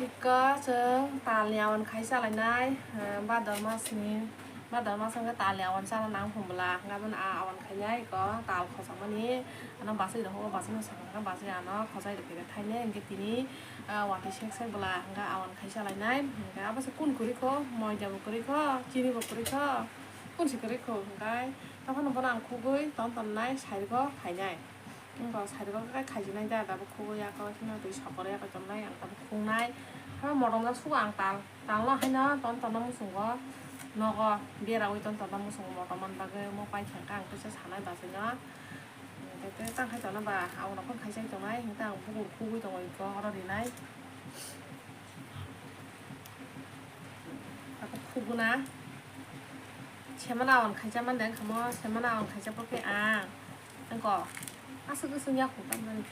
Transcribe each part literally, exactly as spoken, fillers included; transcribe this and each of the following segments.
Iko chwng talni awan khai chalainai, eh, Bhador masni, Bhador mas wngkha talni awan chala nang hwnbwla, hwnkhai bono a awan khainai iko tal khojagmani, ano bachwi rok o bachwi no sakha khe bachwi ano khojai rwkhe thainai, hwnkhe tini, ah, watwi sek sek bwla hwnkhe awan khai chalainai, hwnkhe abo se kun kwrwi kho, moida bo kwrwi kho, chini bo kwrwi kho, kun se kwrwi kho, hwnkhe tophano bono ang khugwi ton tonnai, sai rwkho phainai. Wngkha sari kok khe khaijinai da, tabuk khugwi ya khe, twi sokor ya khe tongnai, ang tabuk khungnai. Abo motom no sugo ang tal, tal no haino ton tonna muchungo, nogo beraui ton tonna muchungo motom man bagwi, omo paithak khe ang teisa sanai bachai no. Tei tei tang khai tongna ba, ang rok khe khaijak tongnai, hwnkhe ang bukur khugwi tongo, iko oro rinai. Tabuk khuguna. Semana on khaisa mande wngkha mo, semana on khaisa bo khe ang. Wngkha. Aswk aswk yakhung tamjani.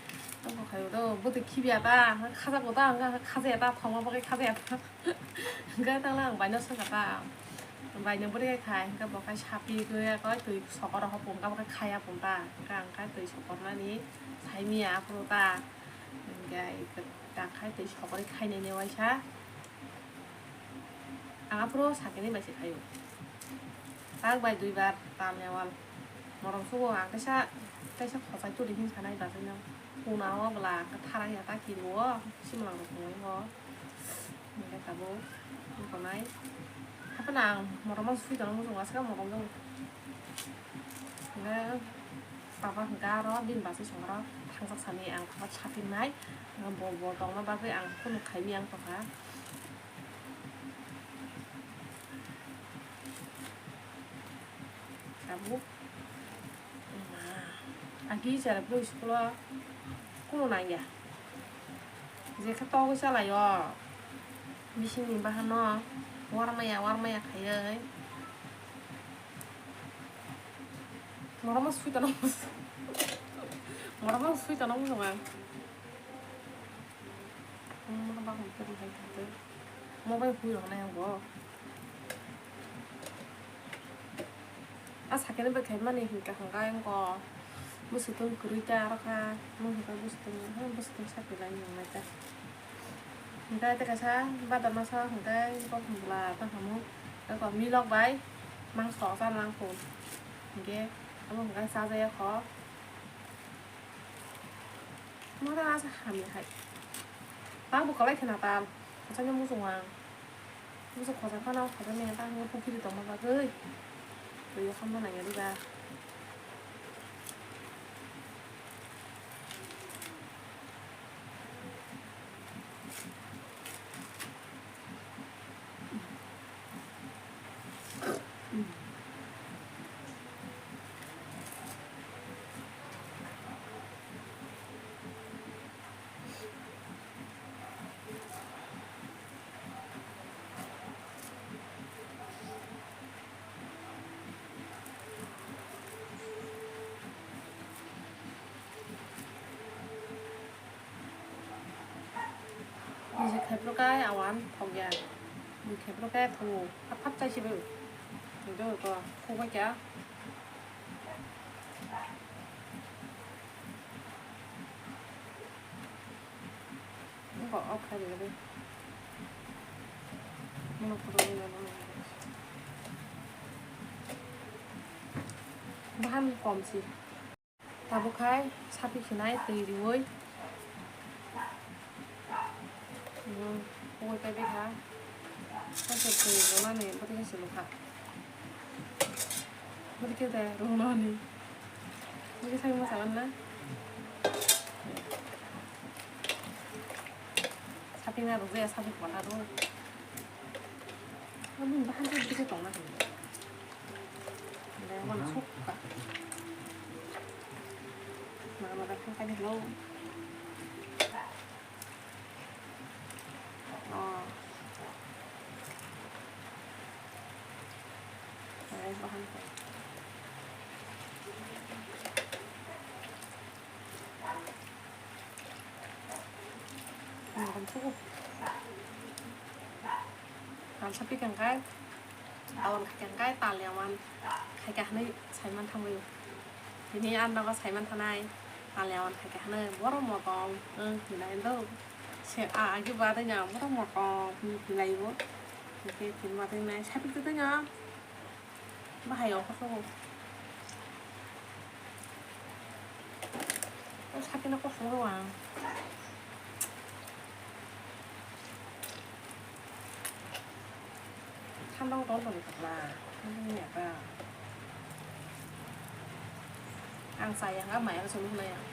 Wngkha khaio do, bwtwi khibiya ta, khajago ta, wngkha khajaya ta, thongma bo khe khajaya ta. Wngkha tangla ang baino swngkha ta. Baino bwrwi khai khai, wngkha bo khai sapi gwi koi twi sokoro hopung, wngkha bo khai khaya pung ta. Wngkha ang khai twi sokornani saimiya aphuru ta. Wngkha ta khai twi sokori khainani waisa. Ang aphuru sakini bai se khaio. Tak bai dui bar tal newal. Morom sugo ang kaisa, kaisa khosai tuli hin sanai bachai no. Kuna o bwla khe tharang ya ta kiru o. Simlang rok tongwi o. Hingke tabuk tongnai. Haphano ang morom o sui tongma muchungo aswk morom jang. Hingke baba hingke aro bini bachai songro thangjak sani ang kha sapinai. Bo, bo tongma bagwi ang kunu khaimiyang tongkha. Tabuk. Agi chara bwrwi school o kunu nangya. Je khe togwi chalaio. Bisingni bahano warmaya, warmaya khaiwi. Morom o sui tono. Morom o sui tono mung nang. Mobile hui rok nai ang bo. A sakhe ni bai khai mani hingka hingka ang ko. Bwswtwng kwrwi ta aro kha. Mung hingka bwswtwng, ha, bwswtwng sakhe lai nang nai ta. Hingka tei kaisa badar masa hingka kok bwla ta hamu. Eko milok bai mangso cha nang kho. Hingke abo hingka cha jaya kho. Mora asa hamya hai. Ta bo kwlai khena tal. Khosai no muchung ang. Muchung khosai phano khosai maya ta hwnwi pukhiri tongma bagwi. Twi o khamna nangya diba. Niji khaipro kai awan thokya. Niji khaipro kai thungo. Thap thap chai sibai. Niji ko khukbai kya. Nokha off khai rwdi. Nokha rwdi. Bahan kom si. Tabuk khai sapi khinai twi riwi. Hmm, pogwi kai bikha. Kaisa twi rwnani bwtwi kaisa nukha. Bwtwi khe de rwnani. Bwtwi sai masa wan na. Sapi na rwjaya, sapi kwana rw. Aboni bahan khe bwtwi khe tongna hinwi. Ande wano sukha. Mada mada thangkani hwno. Oh. Ande bahan khe. Ang sapi kangkai, awan kangkai, talya wan khaika hwnwi saiman thangwi. Tini ang nogo saiman thanai, talya wan khaika hwnwi, borok motom wng hinai do. Se a agi ba dai na moto moto pilai bo. Ke tin ma dai nai sapi tu dai na. Bahai o kosong. O sapi na kosong ro ang. Thandao tong tong ni pala. Thandao ni apa. Ang sayang ama yang sulu na yang.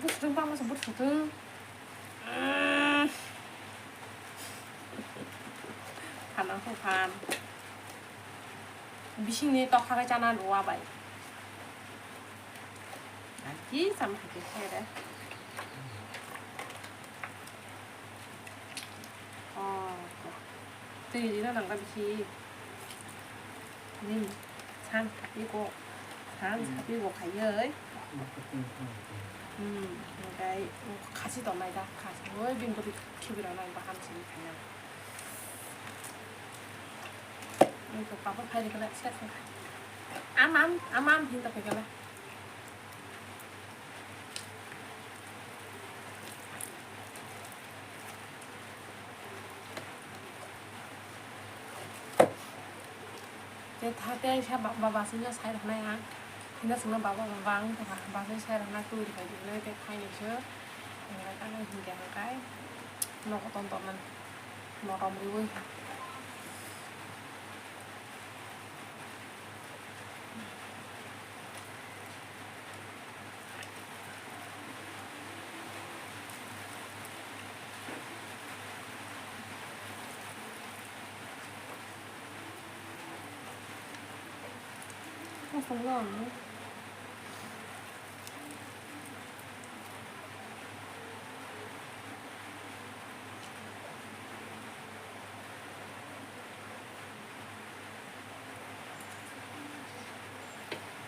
Bwswtwng bangma se bwswtwng. Phan ang khe phan. Bisingni tokha khe chana rwya bai. Ai ki chama khe khe re. Oh, twi rina nang kha bisi. Nim, san sapi go, san sapi go khaioi. Hmm, hingkai khasi tongnai da, khasi oi bini bwtwi khibi rok nang baham sini khaina. Wngkha papor phai rikhe le set wngkha. Amam, amam hinta phaikhe le. Tei tha tei sa ba, ba, basingno sai roknai ang. Hino songno baba, baba wng tongkha. Basing sai roknai twi rwkha hinwi tei thainwi se. Hwnkhai tamo hinkhe hwnkhai nogo ton tongmani. Motom riwi.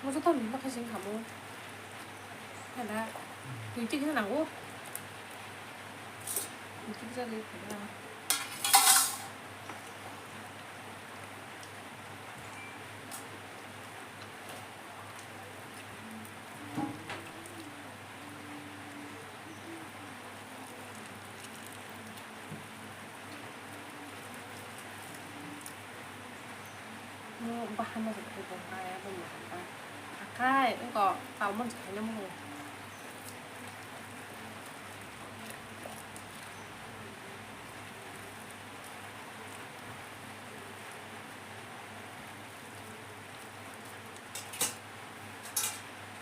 Mo joto ni bakha sing khamu. Ada. Twi tik na nango. Twi tik jadi. Mo bahai ma se khai bo hai abo ma hai ba. Akai engko talmon se khai na mo.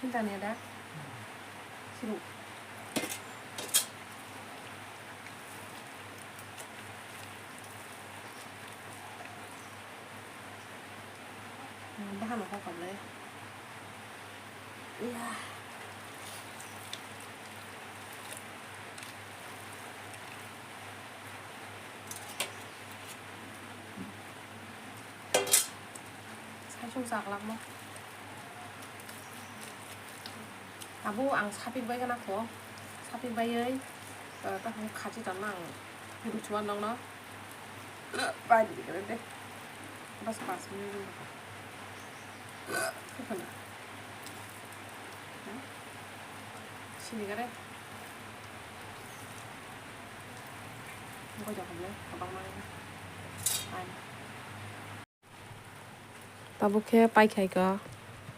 Hinta ni da. Siru. Bahano kok kable. Iya. Saisung chaklak mo. Abo ang sapik bai gana kho. Sapik baiwi, eh, tamo khachi tongma ang phudu chuan nokno. Pai di kare de. Bas pas minute. Khana. Sini kare. Gojak le, kabang mang. Pai. Tabuk khe pai khai kha,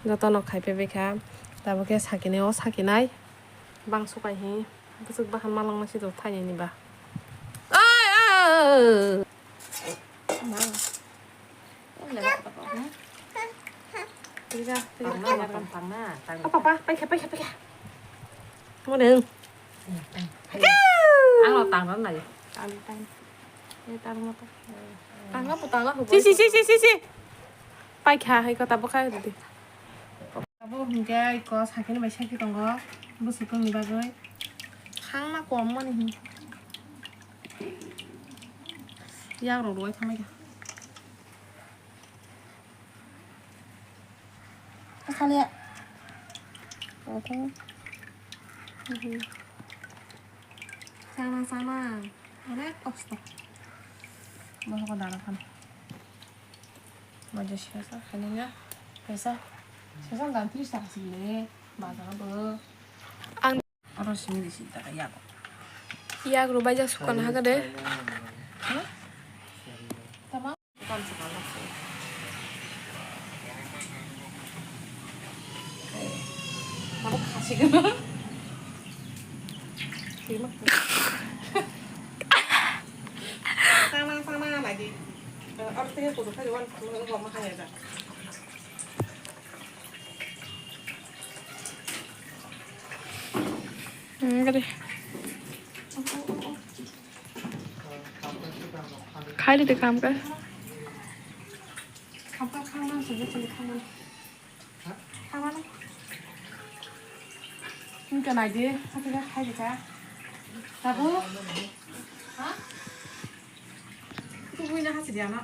jotono khai paibai kha. Tabuk khe sakinai o sakinai bangso kai hi bwswk bahan malangma si thainani ba. Oi, oi, oi. Ma. Tangna, tangna, tangna. O papa, pai kha, pai kha, pai kha. Mo deng. Ang lo tangna nai. Tang, tang. Eh, tang mo to. Tangna po, tangna po. Si, si, si, si, si, si. Paikha hai kota bo khai di. Abo hwnkhe kos hakhe bai sakhe tongo bwswkni bagwi. Khangma kom mani hin. Yak rok rwai thangbai kha. Asaliya. Oke. Sama sama. Onek kosto. Bohok dara khan. Baja sesa khainai ya. Kaisa. Sesa dan tris taka sile. Baja bo. Ang oro simi di sita ka yago. Yak ro baja sukan ha de. Tama. Bukan sekarang sih. Mabuk kasih kan? Terima kasih. Sama-sama lagi. Eh, harus tinggal kudu kali wan, kamu nggak mau makan ya, Kak? Hmm, tadi. Khai di kam ka. Kam ka, kam ka, sini, sini, kam ka. Tama na. Hingke nai di, hati ka khai di ka. Tabu. Ha? Itu buina hati dia na.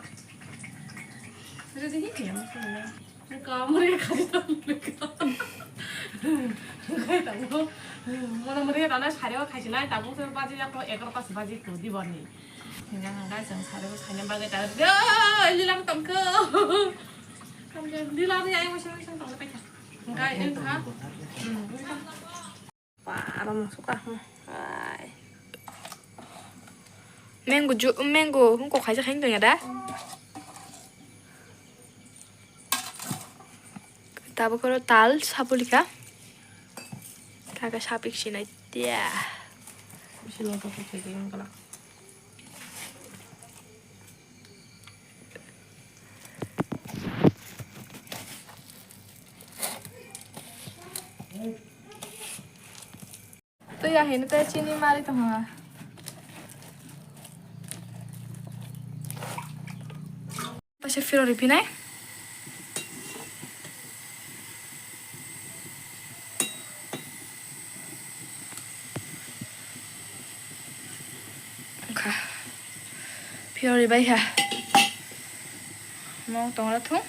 Itu di hini ya, maksudnya. Hingke muri khai di tabu. Khai tabu. Mana muri tabu na sari wa khai sinai tabu sir baji ya ko ekor pas baji ko di bani. Hingke hingke jeng sari wa khai na bagai tabu. Yo, lilang tongko. Lilang ya, yang masih masih tongko paikha. Hingke engkha. Hmm, engkha. Parong suka. Ai. Mango ju, mango hungko khaisa khain tongya da. Tabuk oro tal sapulika. Kaka sapik sinai tia. Bisi loto khe khe khe wngkha. Twi ahini tei chini mari tongha. Paisa phirori phinai. Wngkha. Phirori bai ha. Mong tongra thung.